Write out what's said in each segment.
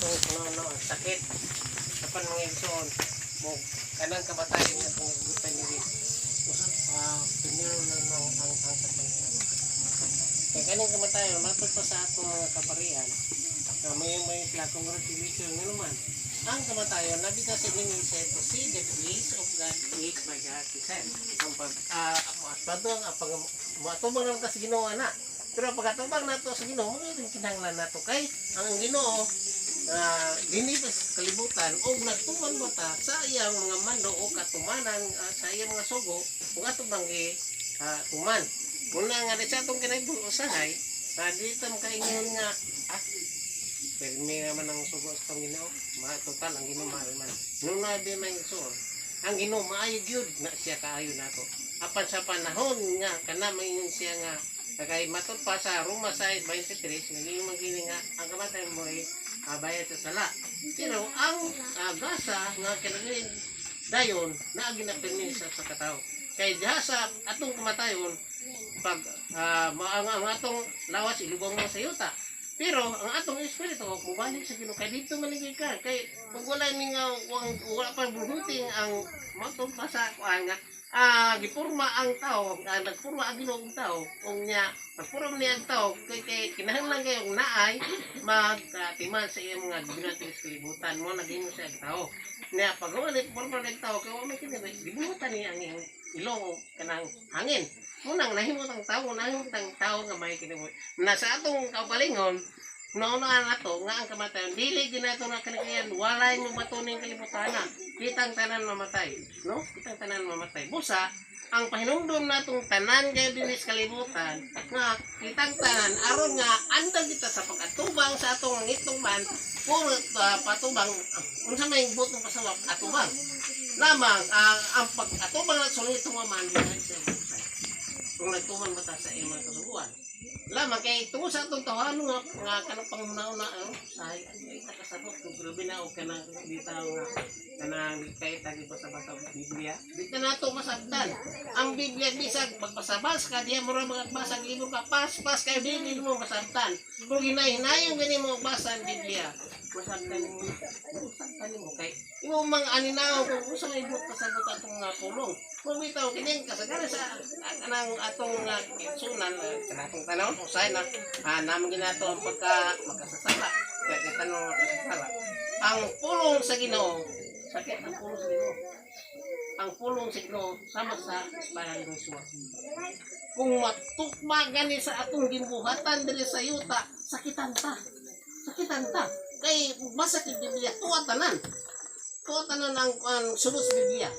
Atong no, sakit apan, mga igsoon, mo kanang kamatayon nga atong gibutan diri usab primero na no, ang kapangyarihan kay kaning kamatayon matod pa sa atong mga kaparian na may sila congratulations. Nga naman ang kamatayon nabi kasi meaning said to see the grace of God which my God is sent ang pag uh, ang pag moatubang naman ta sa Ginoo na, pero pag atubang nato sa Ginoo mo yung kinahanglan nato kay ang Ginoo dinhi sa kalibutan og nagtuman mo ta sa iyang mga mando o katumanan, sa iyang mga sugo ug ato bang gi tuman muna nga di sa atong kinabuhi usahay na di ta makaingon nga pirmi naman ang sugo sa atong Ginoo, ma total ang Ginoo maayo man nung nabi may igsoon. Ang Ginoo maayo gyud na siya kaayo nato, apan sa panahon nga kana maingon siya nga kay matod pa sa Roma 6:23, naging man kini nga ang kamatayon mo ay bayad sa sala, pero ang gasa nga kinahanglan dayon naa ginapirmi sa katao kay diha sa atong kamatayon pag ang atong lawas ilubong mo sa yuta, pero ang atong espiritu mubalik sa Ginoo kay dito man ka kay pag wala ni nga wala pa buhuting ang matod pa sa kuan nga gipurma ang tao, nagpurma ang Ginoo og tao ug nya nagpurma niya ang tao kay kinahanglan kayong naay magkatiman sa iyang mga gibuhat sa kalibutan mo naghimo siya ang tao nya pag wala ni purma ng tao kay wa may kini gibuhatan niya ang iyang ilong o kanang hangin munang nahimot ang tao, nahimot ang tao nga may kinibuhi na sa atong kaugalingon. Naunaan nato nga ang kamatayon dili ginato na kanikayan, walay mo matuning kalibutan na kitang tanan mamatay, no? Kitang tanan mamatay. Busa ang pahinumdom natong tanan kayo dinhi sa kalibutan nga kitang tanan aron nga andam kita sa pag-atubang sa atong ngitungman kung patubang unsa may butong pasawak atubang lamang ang pag-atubang nato sa ngitungman dili sa busay kung nagtuman ba ta sa iyang mga kasuguan lamang kay tungod sa atong tawhano nga kanang panghuna-una ano say ay ta kasabot kung grabe na og kanang bitaw nga kanang kay tagi basa-basa og Biblia, di ta nato masabtan ang Biblia. Bisag magbasa-basa ka diya, mura magbasa og libro ka, pas-pas kay dili mo masabtan. Kung hinay-hinayon gani mo basa ang Biblia, masabtan mo, masabtan nimo kay imo mang aninaw kung unsa may buot pasabot atong nga pulong. Kung bitaw kini kasagaran sa kanang atong sunan kanatong tanaw usay na naman ginato ang pagka makasasala kaya kita tanong makasasala. Ang pulong sa Ginoo, sakit ang pulong sa Ginoo. Ang pulong sa Ginoo sama sa espada ng Joshua. Kung matukma gani sa atong gimbuhatan diri sa yuta, sakitan ta, sakitan ta kay basa kay Biblia tuwa tanan, tuwa tanan ang sulod sa Biblia,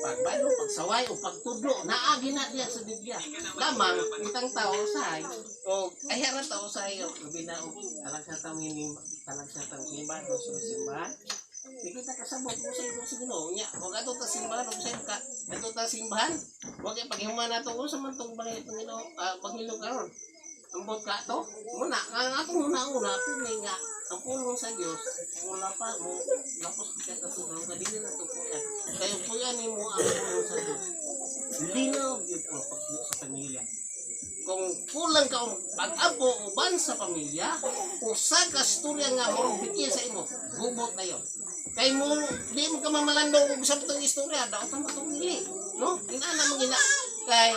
pagbalo, pagsaway o pagtudlo, naagi na diya sa Biblia. Lamang, itang tao usahay, o ay ra tao usahay, o labi na o talag sa taong ini, talag sa taong simbahan, o sa simbahan. Di kita kasabot mo sa imo sa Ginoo nya. Wag ato ta simbahan og sa ka. Ato ta simbahan. Wag kay paghihuman nato unsa man tong bangil Panginoon, panghilom karon. Ambot ka to. Muna ang atong una-una pili nga ang pulong sa Dios mula pa mo lapos ka sa sulong ka dili na to puyan. Kay puyan nimo ang pulong sa Dios. Linaw gyud ang pagbuo sa pamilya. Kung kulang ka og pag-ampo uban sa pamilya, usa ka storya nga mo bigyan sa imo, gubot na yon. Kay mo di mo ka mamalandong og sa itong istorya, daot ang matong no? Inana mo gina kay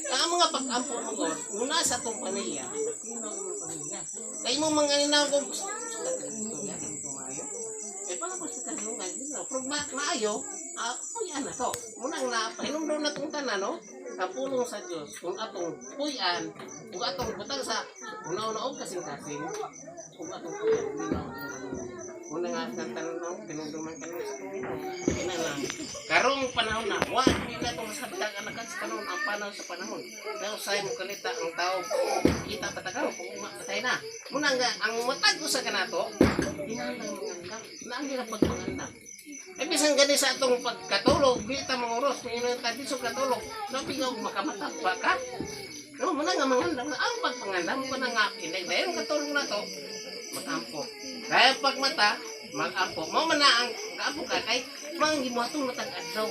ang mga pag-ampo mo God, una sa atong pamilya, linaw imong pamilya. Kay mo mga ninaw kung sa istorya kay maayo. Eh para po sa kanungan, dito, pero maayo, puyan na to. Munang na, pahinumdum na itong tanan, no? Ang pulong sa Diyos, kung atong puyan, kung atong butang sa una-una og kasing-kasing, kung atong puyan, linaw ang pamilya. Una nga sa tanan, no? Pinunduman ka sa Panginoon. Ina lang. Karong panahon na, wa di na itong masabtang anakan sa panahon, ang panahon sa panahon. Dahil sa mo kalita ang tao, kita patakaw, kung patay na. Muna nga, ang matag sa kanato, kinahanglan mangandam. Naang nila pagpangandam. Ay bisan gani sa atong pagkatulog, di ta mga oras, may ta dito katulog, labi nga og makamata pa ka. No, muna nga mangandam ang pagpangandam mo na nga inay dayon katulog na to, magampo. Kaya pagmata, magampo. Mao man na ang gaampo ka kay mang gibuhaton matag adlaw.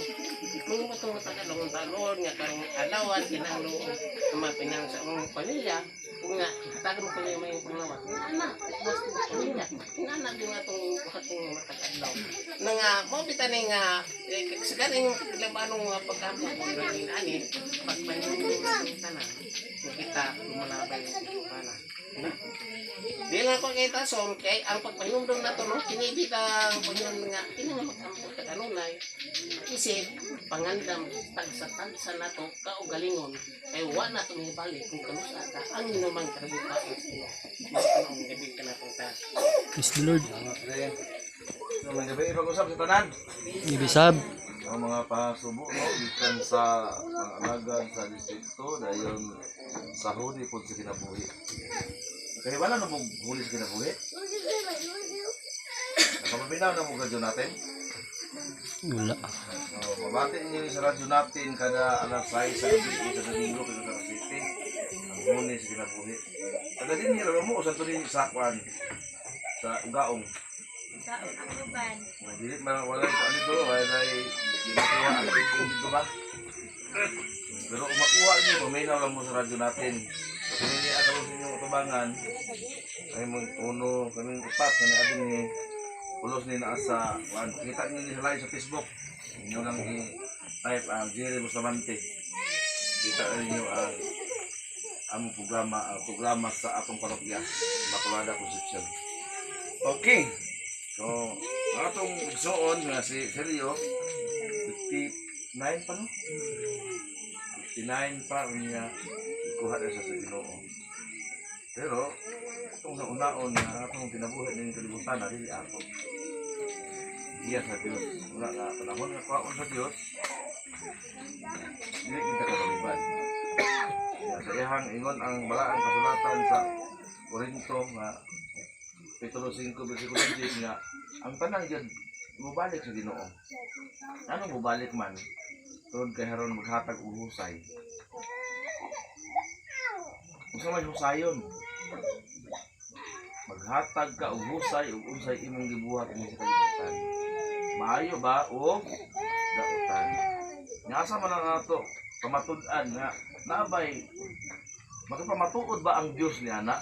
Mang gibuhaton matag adlaw ang balon nga karong adlawan kinahanglan mapinang sa imong pamilya kung nga hatagan mo kanya may panglawas. Inana, mas pamilya. Inana gyud nga atong atong matag adlaw. Na nga mao bitaw ni nga eh, sa ganing labanong nga pagkampo kung ani pagpahinumdum atong tanan kung kita lumalabay ng tigubana. Na? Di lang ako kay tason kay ang pagpahinumdum nato, no, kini bitang paghinumdum nga kini nga magampo tag anunay isip pangandam tagsa-tagsa nato kaugalingon kay wa na to mibalik kung kanusa ka ang hinumang karabutan sa Ginoo. Mao gabi ka natong ta. Praise the Lord. Salamat, pre. So, may gabi pag-usap sa tanan. Ibisab. Ang mga pasubo, no, gikan sa mga alagad sa distrito dayon sa huli po sa kinabuhi. Kaya na mo huli sa kinabuhi? Nakapaminaw na mo radyo natin? Wala. So, mabati ninyo sa radyo natin kada alas 6 sa gabi sa Domingo pero sa City. Ang huli sa kinabuhi. Taga din niya mo sa tuloy sa kwan sa Ugaong. Sa uban. Oh, dili man wala ko ano do, wala ay di makuha ang rating dito ba? Pero kung makuha niyo, paminaw lang mo sa radyo natin. So, kung hindi karon sa inyong utubangan, ay mong uno, kaming upat, na naabing ni ulos ni naa sa, kuan. Kita niyo ni sa live sa Facebook. Inyo lang i-type ang Jerry Bustamante. Kita ninyo ang among programa, ang programa sa atong parokya, Immaculada Concepcion. Okay. So, ang atong igsoon nga si Sergio, 59 pa, no? 59 pa niya ikuha na siya sa Ginoo. Pero itong nauna-on nga ang atong kinabuhi ning kalibutan na dili ako. Iya sa Dios. Wala nga panahon nga kuhaon sa Dios. Dili kita kabalibad. Ya, sa iyahang ingon ang balaang kasulatan sa Korinto nga Kapitulo 5 versikulo 10 nga ang tanan gyud mubalik sa Ginoo. Ano mubalik man? Tungod kay haron maghatag og husay. Unsa may husayon? Maghatag ka og husay ug unsay imong gibuhat ini sa kalibutan. Maayo ba o dautan? Nga asa man ang ato pamatud-an nga naabay makapamatuod ba ang Dios ni ana?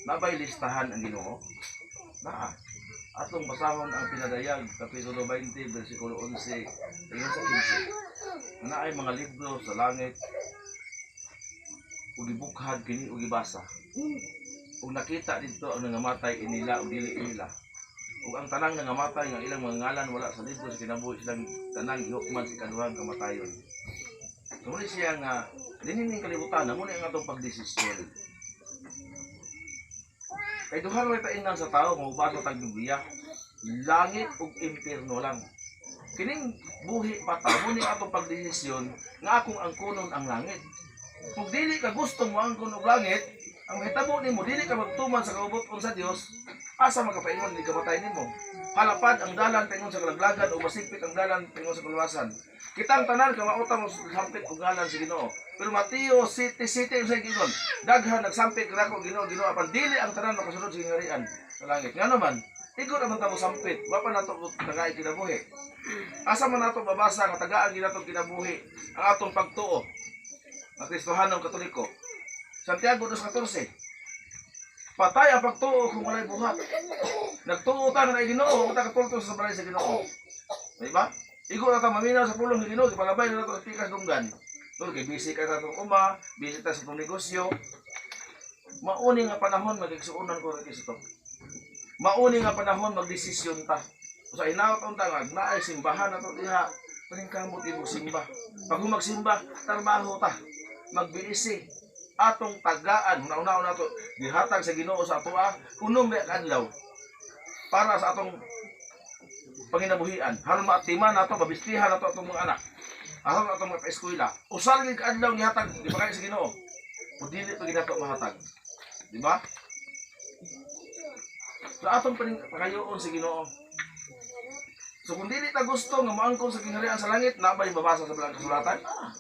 Naabay listahan ang Ginoo? Naa. Atong basahon ang Pinadayag, Kapitulo 20, versikulo 11, ingon sa 15. Nga naay mga libro sa langit, ug gibukhag kini ug gibasa. Ug nakita didto ang nangamatay inila ug dili inila. Ug ang tanang nangamatay nga ilang mga ngalan wala sa libro sa kinabuhi, silang tanang gihukman sa ikaduhang kamatayon. So muna siya nga dinhi ning kalibutan, muna ang atong pagdesisyon. Kay duha ra taingan sa tao kung mubasa tag Biblia, langit ug impierno lang. Kining buhi pa ta, muna ang atong pagdesisyon nga akong angkonon ang langit. Kung dili ka gustong moangkon og langit, ang mahitabo nimo, dili ka magtuman sa kaubuton sa Dios, asa makapaingon ni kamatay nimo? Halapad ang dalan paingon sa kalaglagan o masigpit ang dalan paingon sa kaluwasan. Kitang tanan kamao ta mo sampit og ngalan sa Ginoo. Pero Mateo 7:7, unsay giingon? Daghan nagsampit kanako, "Ginoo, Ginoo," apan dili ang tanan makasulod sa gingharian sa langit. Ngano man? Igo naman ta mo sampit, wa pa nato tagay kinabuhi. Asa man nato babasa nga tagaan ginato kinabuhi ang atong pagtuo? Ang Kristohanong Katoliko. Santiago 2:14. Patay ang pagtuo kung walay buhat. Nagtuo ta nga Ginoo, ta katultol sa balay sa Ginoo. Di ba? Igo na ta maminaw sa pulong ni Ginoo, gipalabay na nato sa pikas dunggan. Tol kay busy ka sa atong uma, busy ta sa atong negosyo. Mauni nga panahon, magigsuonan ko kay Kristo. Mauni nga panahon magdesisyon ta. Sa hinaot unta nga naay simbahan nato diha, paningkamot imo simba. Pag magsimba, trabaho ta. Magbiisi atong tagaan, una-una nato gihatag sa Ginoo sa atoa unom na kadlaw para sa atong panginabuhian, haron maatiman nato, mabistihan nato atong mga anak, aron atong mga paeskwela. Usa lang ka adlaw gihatag di ba kay sa Ginoo, o dili pa ginato mahatag, di ba? Sa atong pangayoon sa Ginoo. So kung dili ta gusto nga moangkon sa gingharian sa langit, naa ba mabasa sa balang kasulatan? Ah.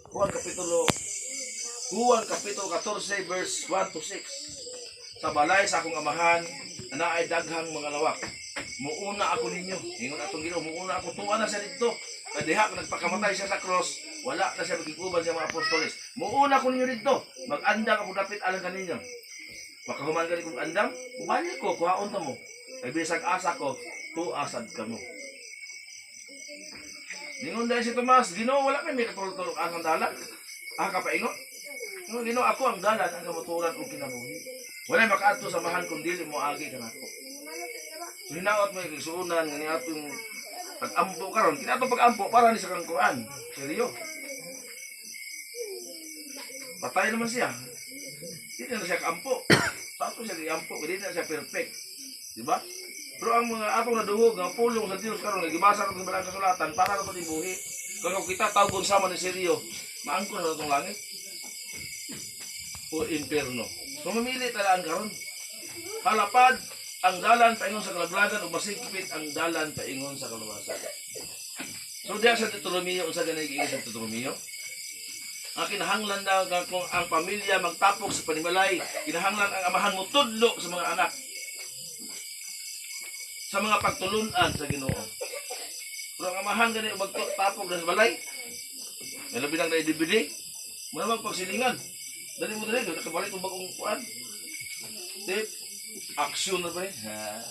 Juan kapitulo 14 verse 1 to 6. "Sa balay sa akong amahan naay daghang mga lawak. Muuna ako ninyo." Ingon atong Ginoo, "Muuna ako." Tuwa na siya didto. Kay diha kung nagpakamatay siya sa cross, wala na siya magiguban sa mga apostoles. "Muuna ako ninyo didto. Mag-andam ako dapit alang kaninyo. Makahuman gani kong andam, ubali ko, kuhaon ta mo. Kay bisag asa ko, tuasad ka mo. Ningon dahil si Tomas, Ginoo, wala kami katulog-tulog ang dalan. Ah, kapaingon. Ingon, Ginoo, ako ang dalan, ang kamaturan o kinabuhi. Wala makaadto sa mahan kung dili mo agi kanako. So hinaot mo yung isuunan nga ni atong pag-ampo karon, kini atong pag-ampo para ni sa kangkuan. Seryo. Patay naman siya. Di na siya kaampo. Sa ato siya giampo, di na siya perfect. Di ba? Pero ang mga atong naduhog nga pulong sa Dios karon nga gibasa nato sa balang kasulatan para na to buhi. Kung kita tawgon sama ni Seryo, maangkon na itong langit o impierno. So mamili talaan karon. Halapad ang dalan paingon sa kalaglagan o masigpit ang dalan paingon sa kaluwasan. So diya sa Deuteronomio, unsa ganay giingon sa Deuteronomio? Ang kinahanglan daw nga kung ang pamilya magtapok sa panimalay, kinahanglan ang amahan mo tudlo sa mga anak sa mga pagtulunan sa Ginoo. Pero ang amahan gani og magtapok sa balay, may labi nang na-DVD, muna magpagsilingan. Dali mo dali, nakabalik ang bagong kuan. Tip, aksyon na ba eh? Ha.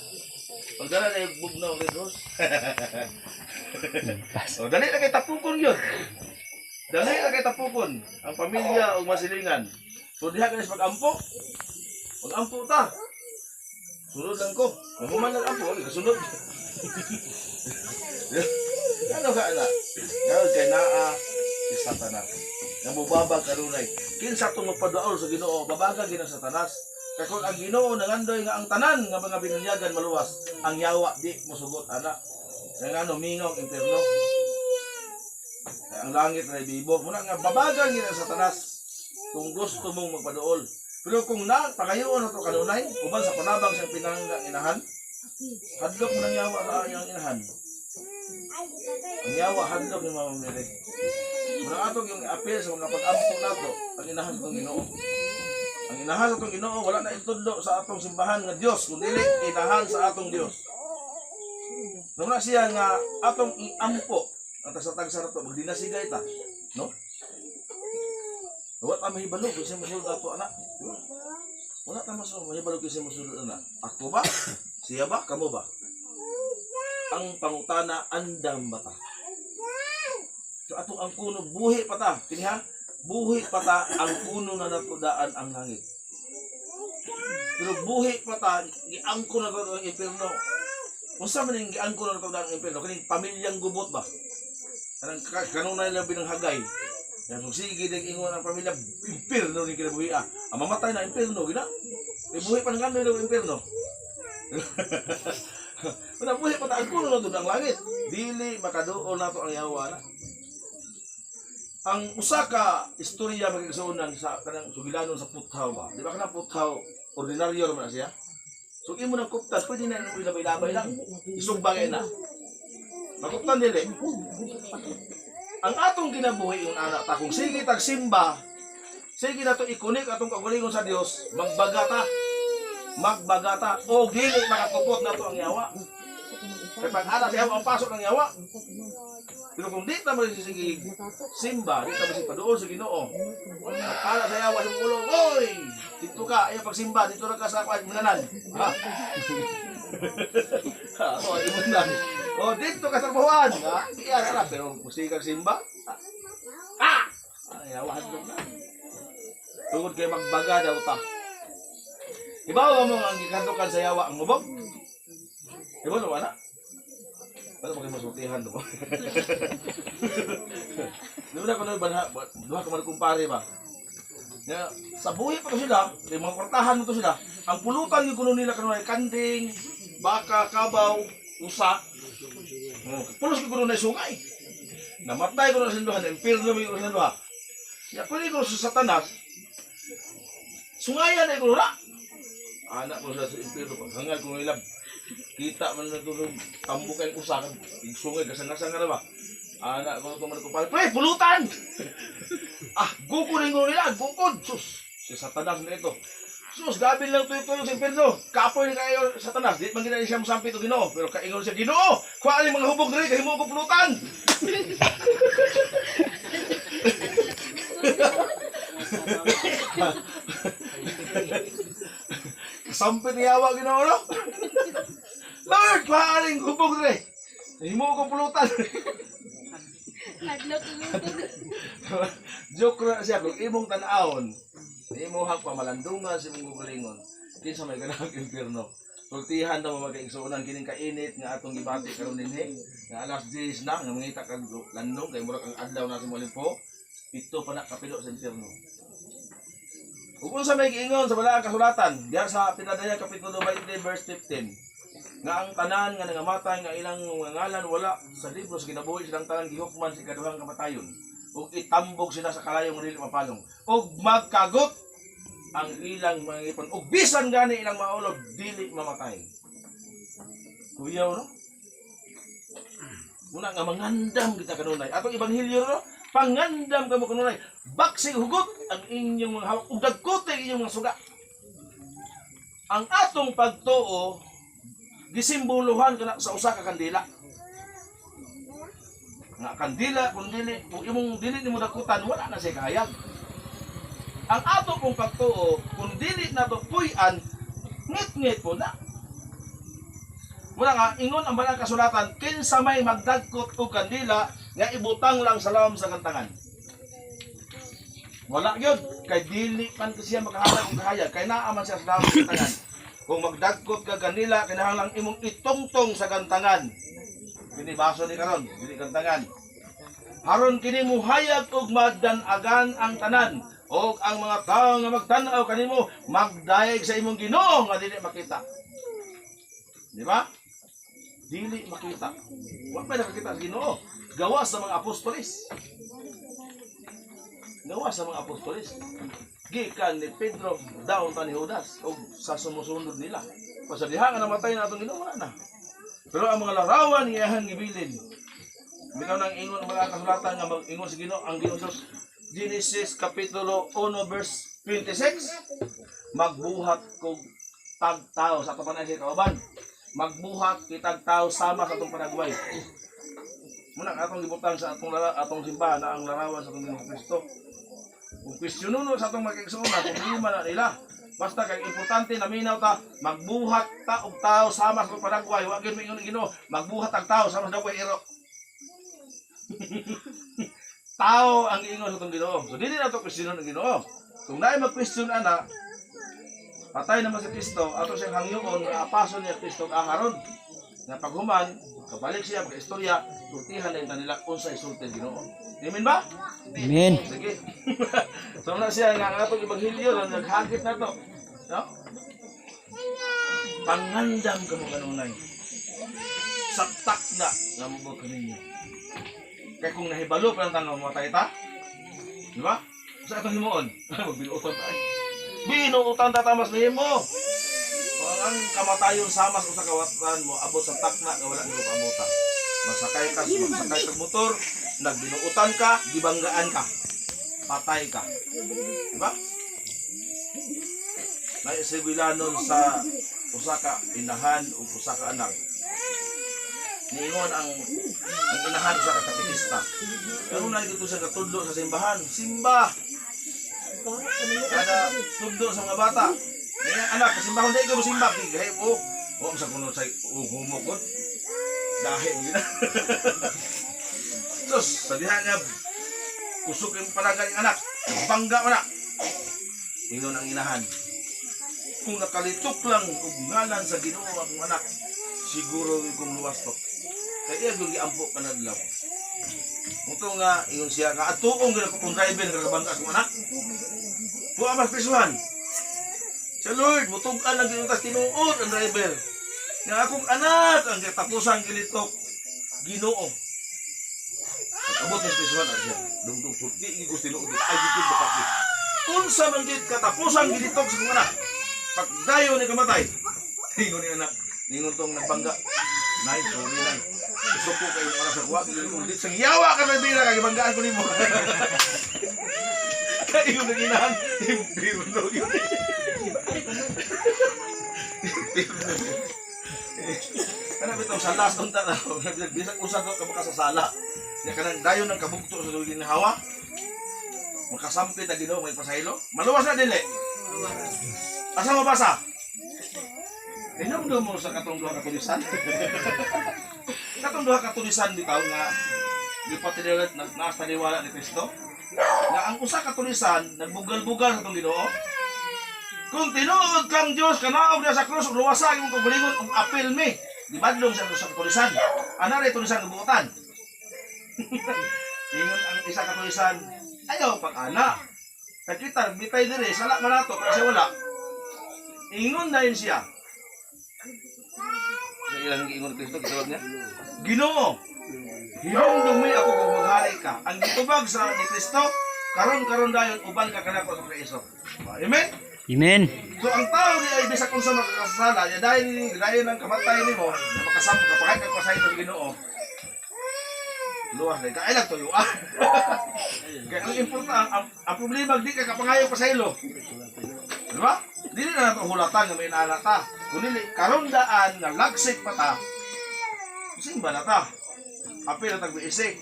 Pagdala na yung bugnaw Red Horse. O, dali na kay tapukon yun. Dali na kay tapukon. Ang pamilya o masilingan. So diha ka na sa pag-ampo. Pag-ampo ta. Sunod lang ko. Mahuman lang ampo, ay, kasunod. Ano ka ana? Ngayon kay naa si Satanas. Nga mubabag kanunay. Kinsa tong magpaduol sa Ginoo, babaga gid ang Satanas. Kay kung ang Ginoo nangandoy nga ang tanan nga mga binunyagan maluwas, ang yawa di mosugot ana. Kaya nga no, mingaw ang impierno. Kaya ang langit ay bibo. Muna nga babagan gid ang Satanas kung gusto mong magpaduol. Pero kung na pagayoon na to kanunay, uban sa panabang siyang pinanggang inahan, hadlok mo nang yawa sa iyang inahan. Ang yawa hadlok ni Mama Mary. Muna atong yung apel sa mga pag-ampo nato, ang inahan sa atong Ginoo. Ang inahan sa atong Ginoo wala na itudlo sa atong simbahan nga Dios, kundi inahan sa atong Dios. Nung na siya nga atong iampo ang tagsa-tagsa nato magdinasigay ta, no? Wala ta mahibalo kung siya mosulod ato anak. Di ba? Wala ta mas mahibalo kung siya mosulod anak. Ako ba? Siya ba? Kamo ba? Ang pangutana andam ba ta? So atong ang kuno buhi pa ta, kini ha? Buhi pa ta ang kuno na natudaan ang langit. Pero buhi pa ta giangko na to ang impierno. Unsa man ning giangko na natudaan ang impierno? Kining pamilyang gubot ba? Kanang kanunay lang binanghagay. Yan, kung sige din ingon ang pamilya, impierno ni kinabuhi ah. Ang mamatay na impierno gina. May buhi pa ng gano'n ng impierno. Wala buhi pa ta ang kuno na ang langit. Dili makaduol nato ang yawa na. Ang usa ka istorya magigsuonan sa kanang sugilanon sa puthaw ba. Di ba kanang puthaw ordinaryo raman na siya? So imo nang kuptan, pwede na imo ilabay-labay lang. Isugbagay na. Makuptan dili. Ang atong kinabuhi yung anak ta kung sige tag simba, sige na to ikunik atong kaugalingon sa Dios, magbagata. Magbagata o dili makakupot na to ang yawa. Kay pag ana sa yawa ang pasok ng yawa. Pero kung di ta mo sige simba, di ta mo paduol sa Ginoo. Ana sa yawa sa ulo, oy! Dito ka, ayaw pagsimba, dito ra ka sa kwan munanan. Ha? Oh, imunan. Oh, dito ka sa trabahuan. Ha? Iya ra pero kung sige kag simba, ah! Ay, yawa hadlok na. Tungod kay magbaga daw ta. Ibaw mo ang gikandukan sa yawa ang hubog. Ibaw mo ana? Wala mo kayo masultihan do. Di ba na kuno banha duha ka man kumpare ba? Na, sa buhi pa to sila, kay mga kwartahan mo to sila. Ang pulutan gyud kuno nila kanunay kanding, baka, kabaw, usa. Oh, pulos gyud kuno na sungay. Namatay kuno sa duha, impierno mi kuno sa duha. Ya pwede kuno sa Satanas. Sungayan ay kuno na. Anak ko sa impierno paghangal kuno nila. Kita man na tulog tambo kay usa kan sungay kasang-kasang na ba. Anak ko to man ko pare, pre, pulutan. Ah, gukod rin ko nila, gukod. Sus, si Satanas na ito. Sus, gabi lang tuyo tuyo sa impierno. Kapoy ni kayo Satanas, di man gina siya mosampit og Ginoo, pero kaingon siya Ginoo. Kuha ni mga hubog diri kay himo ko pulutan. Sampit ni yawa Ginoo, no? Lord, kuha hubog dire. Himo ko pulutan. Hadlok lutog. Joke ra siya kung imong tan-awon, imo hak pamalandungan sa imong gugalingon. Kinsa may ganang impierno. Sultihan na mo magkaigsuonan kining kainit nga atong gibati karon dinhi. Nga alas 10 na nga mangita kag landong kay murag ang adlaw na sa molimpo. Pito pa na kapilo sa impierno. Ug unsa may giingon sa balaang kasulatan diha sa Pinadaya kapitulo 20 verse 15 nga ang tanan nga nangamatay nga ilang mga ngalan wala sa libro sa kinabuhi, silang tanan gihukman sa ikaduhang kamatayon ug itambog sila sa kalayong dili mapalong ug magkagot ang ilang mga ngipon ug bisan gani ilang maulog dili mamatay. Kuyaw, no? Muna nga mangandam kita kanunay atong ebanghelyo, no? Pangandam kamo kanunay, baksing hugot ang inyong mga hawak ug dagkote ang inyong mga suga. Ang atong pagtuo gisimboluhan kana sa usa ka kandila nga kandila, kung dili, kung imong dili nimo dakutan, wala na siya kahayag. Ang ato pong pagtuo, kung dili nato puy-an, ngit-ngit po na. Muna nga ingon ang balang kasulatan, kinsa may magdagkot og kandila nga ibutang lang sa lawom sa kantangan, wala gyud, kay dili man ko siya makahatag og kahayag kay naa man siya sa lawom sa kantangan. Kung magdagkot ka kandila, kinahanglan imong itungtong sa kantangan. Kini baso ni karon, dili kantangan. Haron kini muhayag og magdanagan ang tanan og ang mga tawo nga magtan-aw kanimo magdayeg sa imong Ginoo nga dili makita. Di ba? Dili makita. Wa pa nakakita sa Ginoo. Gawa sa mga apostoles. Gawa sa mga apostoles. Gikan ni Pedro daon ta ni Judas og sa sumusunod nila. Pasadiha diha nga namatay na atong Ginoo, wala na. Pero ang mga larawan iyahang gibilin. Bitaw nang ingon ang mga kasulatan nga mag-ingon sa Ginoo, ang Ginoo Diyos, Genesis kapitulo 1 verse 26, magbuhat kog tagtao sa atong panay kauban. Magbuhat kitag tao sama sa atong panagway. Muna ang atong gibutang sa atong atong simbahan na ang larawan sa atong Ginoong Kristo. Kung kwestiyonon sa atong makigsuon, kung di man na nila, basta kay importante naminaw ta, magbuhat ta og tao sama sa atong panagway. Wa gyud moingon ang Ginoo, magbuhat ang tao sama sa dagway iro. Tao ang giingon sa atong Ginoo. So dili na to kwestiyonon ang Ginoo. Kung naay mag-question ana, patay naman si Kristo, ato siyang hangyoon nga apason niya Kristo ang aharon. Nga paghuman, kabalik siya pagka-istorya, sultihan na yun nila unsa isulti ang Ginoo. Amen ba? Amen. Sige. So na siya nga ang atong ebanghelyo na naghagit na to. No? Pangandam kamo kanunay. Saktak na nga mo kaninyo. Kay kung nahibalo pa lang tang mamatay ta. Di ba? Sa atong himuon, magbinuutan ta. Ay. Binuutan ta tamas nihimo. Kung ang kamatayon sama sa usa ka watan mo abot sa takna nga wala nimo paabota. Magsakay ka motor, nagbinuutan ka, gibanggaan ka. Patay ka. Diba? Naisibilanon sa usa ka inahan o usa ka anak. Niingon ang inahan sa katekista. Pero na dito siya katudlo sa simbahan. Simba! Kada tudlo sa mga bata. Nga anak, kasimbahan dahil ka mo simba. Gahi mo. O, sa kuno sa humukot. Dahil yun. Sus, sa diha nga, kusok yung palaga ng anak. Bangga mo na. Ingon ang inahan. Kung nakalitok lang og ngalan sa Ginoo akong anak, siguro kung luwas to. Kaya iya yung giampo ka na adlaw. Muto nga, ingon siya, nga atuong gina ko kung driver nga kabangga akong anak. Buwa mas prisuhan. Sa Lord, mutugan lang yung tas tinuod ang driver. Nga akong anak, ang katapusan gilitok, Ginoo. Pag-abot ng prisuhan, ano siya, dungdung sulti, igos tinuod, ay gitid bakit. Unsa man gid katapusan gilitok sa akong anak. Pagdayo ni kamatay, ingon ni anak, ningon tong nagbangga. Nay, sorry lang. Gusto ko kayo anak sa kuwa, kung di sang yawa ka na bira, kay banggaan ko nimo. Kayo nang inahan, impirno yun. Impirno. Kana bitaw sa last unta na, bisag usa ka makasasala. Nya kanang dayon ng kabugto sa tubig hawa. Makasampit ang Ginoo may pasaylo. Maluwas na dili. Asa mabasa? Hinumdum mo sa katong duha ka tulisan. Katong duha ka tulisan bitaw nga gipatiniwala naas taniwala ni Kristo. Nga ang usa ka tulisan nagbugal-bugal sa atong Ginoo. Kung tinuod kang Dios kanaog na sa krus ug luwasa ang imong kaugalingon ug apil mi. Gibadlong sa usa ka tulisan. Ana ray tulisan nga buotan. Ingon ang isa ka tulisan, ayaw pag-ana. Kay kita bitay diri sala man nato kasi wala. Ingon dayon siya. Sa ilang giingon ni Kristo gitawag niya. Ginoo, hinumdumi ako kung maghari ka. Ang gitubag sa ni Kristo, karon-karon dayon uban ka kanako sa paraiso. Amen. Amen. So ang tao ni ay bisag unsa makakasala, ya dahil dahil ng kamatay nimo, na makasam kapakay ka pasay sa Ginoo. Luwas na ka ay lang tuyo ah. Kaya ang importante ang problema di ka kapangayo pasaylo. Di ba? Dili na nato hulatan nga may inaana ta. Kun dili karon daan nga lagsik pa ta. Simba na ta. Apil na tag isik.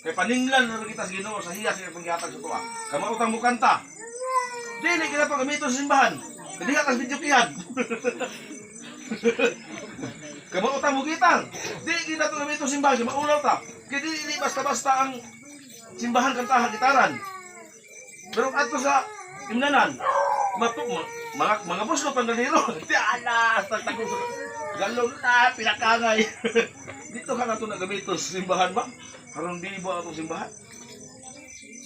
Kay paninglan na kita sa Ginoo sa hiyas nga panggihatag sa tuwa. Kamautang mo kanta. Dili kita pa gamiton sa simbahan. Kadi ka video kiyan. Kamautang mo gitar. Dili kita to gamiton sa simbahan, kay maulaw ta. Kay dili basta-basta ang simbahan kantahan gitaran. Pero adto sa imnanan, matu mga buslo pang galero. Di alas tagtagong sa galong na pinakangay. Dito ka na to nagamiton sa simbahan ba? Karon di ba atong simbahan?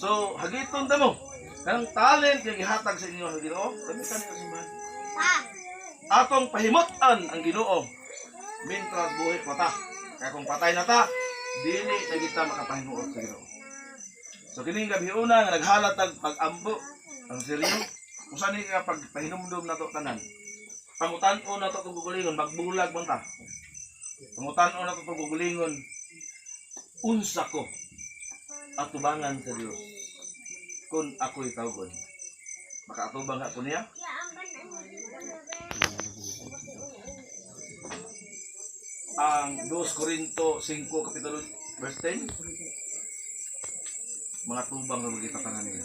So, hagiton ta mo. Kanang talent nga gihatag sa inyo sa Ginoo, gamitan ninyo sa simbahan. Atong pahimot-an ang Ginoo mintras buhi pa ta. Kaya kung patay na ta, dili na kita makapahimuot sa Ginoo. So kining gabi una nga naghalat ang pag-ampo ang seryo. Usa ni ka pagpahinumdum nato tanan. Pangutan-on nato itong gugulingon, magbulag man ta. Pangutan-on nato itong gugulingon, unsa ko atubangan sa Dios kung ako'y tawgon. Makaatubang ako niya? Ang 2 Corinto 5 Kapitulo verse 10, mga tubang na magita tanan niya.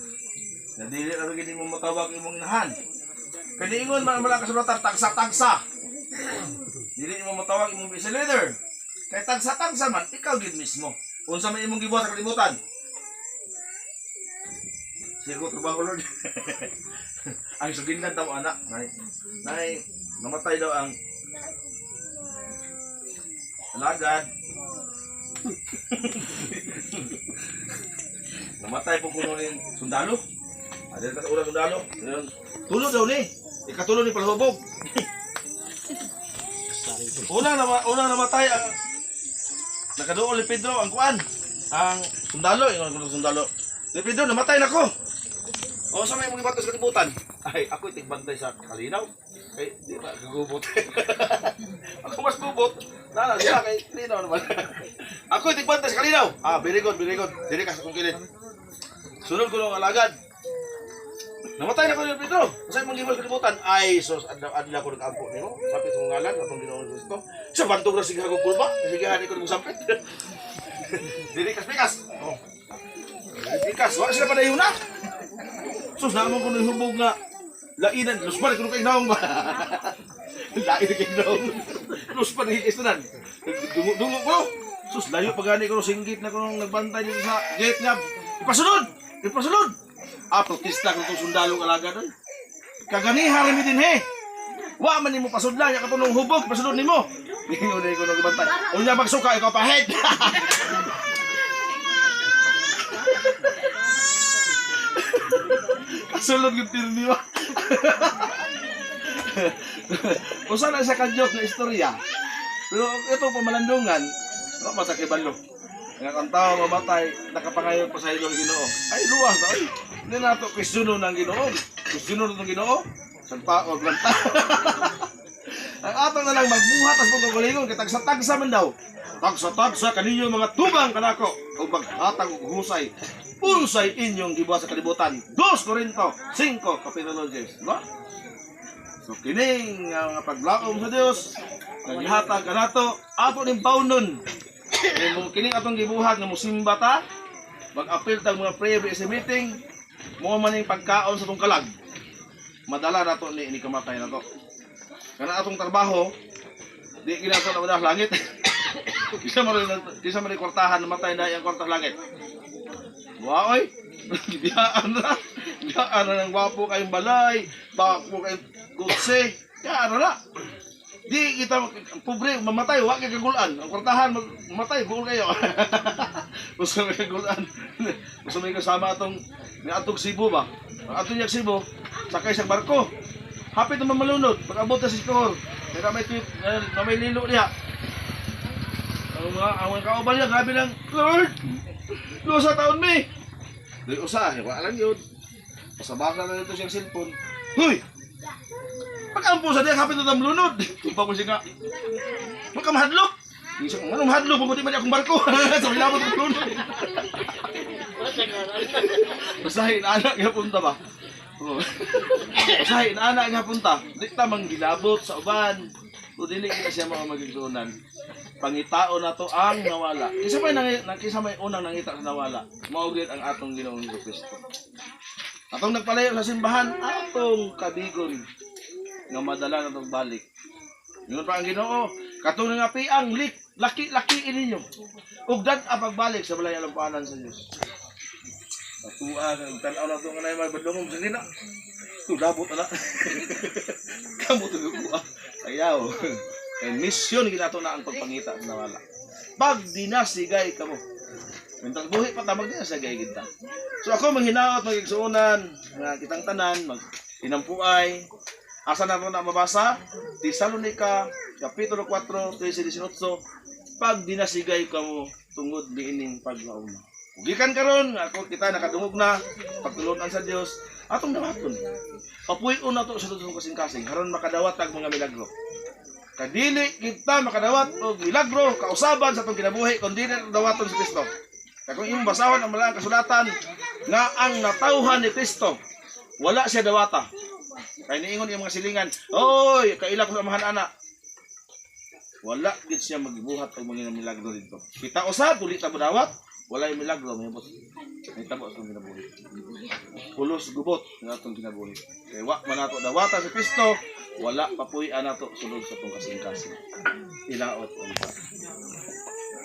Na dili na gid mo matawag imong inahan. Kay niingon man wala kasulatan tagsa-tagsa. Dili mo matawag imong busy leader. Kay tagsa-tagsa man ikaw gid mismo. Unsa man imong gibuhat sa kalibutan? Sigo trabaho Lord. Ang sugindan daw anak, nay. Nay, namatay daw ang alagad. Namatay po kuno ni sundalo. Ada ta ulang sundalo. Ayun. Tulo daw ni. Ikatulo ni palhubog. Unang namatay ang nakaduol ni Pedro ang kuan. Ang sundalo, ingon ko sundalo. Ni Pedro namatay na ko. O sa may mga batos kalibutan. Ay, ako tigbantay sa kalinaw. Kay di ba gugubot. Ako mas gubot. Nana siya kay linaw naman. Ako tigbantay sa kalinaw. Ah, very good, very good. Dili ka sa kong kilid. Sunod ko nung alagad. Namatay na ko ni Pedro. Sa imong gibuhat kalibutan. Ay, sos, adlaw adlaw ko nag-ampo nimo. Sapit kong ngalan atong Ginoong Kristo. Sa bantog ra sige kog kulba. Sige hani ko nimo sampit. Dili kas pikas. Oh. Dili pikas, wala sila padayon na. Sus, naman ko nung hubog nga lainan, luspan ko kay naong ba. Lain kay naong. Luspan ni istunan. Dungo ko. Sus, layo pa gani ko singgit na ko nung nagbantay dito sa gate nga. Ipasunod! Ipasunod! Ah, protesta ko itong sundalo alaga doon. Kaganiha rin mi din he. Wa man nimo pasudlan, ya katong hubog, pasunod nimo. Ingon ko nung gibantay. Unya magsuka ikaw pahid. Kasulod yung pirmi ba? Usa na siya ka-joke na istorya. Pero ito pamalandungan, wala pa sa kibalo. Nga ang tao mamatay, nakapangayon pa sa ilong Ginoo. Ay luwas na oy. Hindi na to questiono ng Ginoo. Questiono ng Ginoo. Sa tao lang ta. Ang ato na lang magbuhat as mga kaugalingon kay tagsa-tagsa man daw. Tagsa-tagsa kaninyo mga tubang kanako ug maghatag og husay. Unsay inyong gibuhat sa kalibutan. 2 Corinto 5 Kapitulo 10, di ba? So kining nga mga paglaom sa Dios, naghatag kanato ato ning bawnon. Kay mo kining atong gibuhat nga mosimba ta, mag-apil tag mga prayer sa meeting, mo man ning pagkaon sa tong kalag. Madala nato ni kamatay nato. Kana atong trabaho, di ginato na wala langit. Kisa man rin kwartahan, namatay na ang kwarta sa langit. Wa oy. Biyaan na. Biyaan na ng wapo kayong balay, bako kayong kutse. Biyaan na na. Di kita pobre mamatay wa kay kagulan. Ang kwartahan mamatay buol kayo. Gusto may kagulan. Gusto may kasama atong ni atong Cebu ba? Ang atong niya Cebu, sakay sa barko. Hapit naman malunod, pag abot na sa Sikihor. Kaya na may tweet, na may lilo niya. Ang mga kauban niya, grabe lang, Lord! Lusa taon mi! Di usa, wala lang yun. Pasabaka na nito siyang cellphone. Huy! Pagkampo sa diya, hapit na tamlunod. Tumpa ko siya nga. Magkamahadlok! Di siya, anong mahadlok? Pagkuti man niya akong barko. Sa hilabot ng lunod. Basahin, anak nga punta ba? Oo. Basahin, anak nga punta. Di ta manggilabot sa uban. O dili kita siya mga magigsunan. Pangitao na to ang nawala. Kisa may unang nangita sa nawala. Mao gyud ang atong Ginoong Kristo. Atong nagpalayo sa simbahan, atong kabigon nga madala na tong balik. Ingon pa ang Ginoo, katong nga piang lik, laki-laki ninyo. Ug dad-a pagbalik sa balay alampanan sa Dios. Atua kag tan-aw na to nga nay magbadlongom sa dina. Tulabot ana. Kamo to kuha. Ayaw. Kay misyon ginato na ang pagpangita sa nawala. Pag dinasigay kamo. Mintang buhi pa ta magdinasigay gid ta. So ako manghinaot magigsuonan nga kitang tanan mag tinampuay. Asa na to na mabasa? Tesalonica kapitulo 4 13-18, pag dinasigay kamo tungod niining paglaom. Ug gikan karon nga ako kita nakadungog na pagtulunan sa Dios atong dawaton. Papuy-on nato sa atong kasing-kasing aron makadawat tag mga milagro. Kadili kita makadawat og milagro kausaban sa atong kinabuhi kun dili nato dawaton si Kristo. Kay kung imong basahon ang malaang kasulatan nga ang natawhan ni Kristo, wala siya dawata. Kay niingon iyang mga silingan, "Oy, kaila ko sa amahan ana." Wala gid siya magbuhat og mga milagro dito. Kita usab dili ta modawat, walay milagro mahimot. Nahitabo sa atong kinabuhi. Pulos gubot nga atong kinabuhi. Kay wa man nato dawata si Kristo, wala papuy-an nato sulod sa atong kasing-kasing. Ilaot unta.